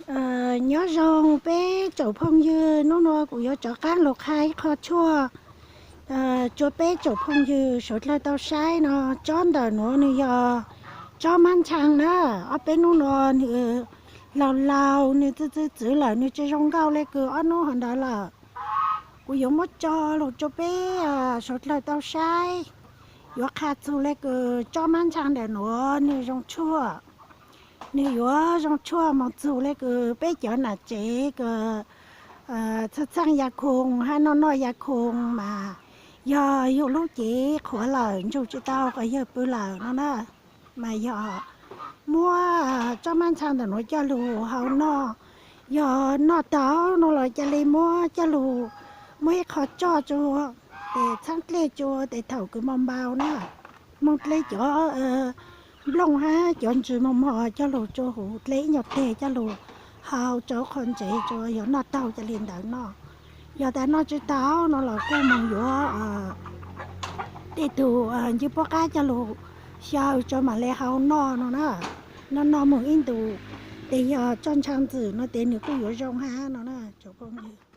Nyob zoo peb tsoom phooj ywg, hnub no kuv yuav rov qab los qha ib qho tshuaj rua peb tsoom phooj ywg sawv dlawg tau saib no. Tsob ntawm nuav nwg yog tsob mab ntxhee na. Ob peb hnub no nwg laus laus, nwg txwv txwv txwv lawm, nwg tsi zoo nkauj le kws ob hnub hov ntawd lawm. Kuv yuav muab tso lug rua peb sawv dlawg tau saib. Yuav qha txug le kws tsob mab ntxhee ntawm nuav nwg zoo tshuaj, nwg yuav zoo tshuaj moog txug le kws peb cov nam tsev kws txheej txheej yag khoo hab noj noj yag khoo mas yog yug lub cev qhuav lawm, ntsug tsi tau quas yawg pw lawm no na. Mas yog muab tsob mab ntxhee ntawm nuav coj lug hau noj, yog noj taug no los ca le muab coj lug, muab ib qho tsoj tsua tes txhaab dlej tsua tes thaum kws moog npau na, moog dlej cov nplooj hab cov ntsws mos mos coj lug tsua huv, dlej ib nyuag teg coj lug hau rua qhov ntsev tsua, yog noj taug ca le ntawd noj. Yog tas noj tsi taug no los kuj moog yuav tej tug ncw puab qab coj lug xyaw tsua mam le hau noj no na. Noj noj moog ib ntus tes yog tsob ntxhee ntxwm no tes nwg kuj yuav zoo hab no na tsoom phooj ywg.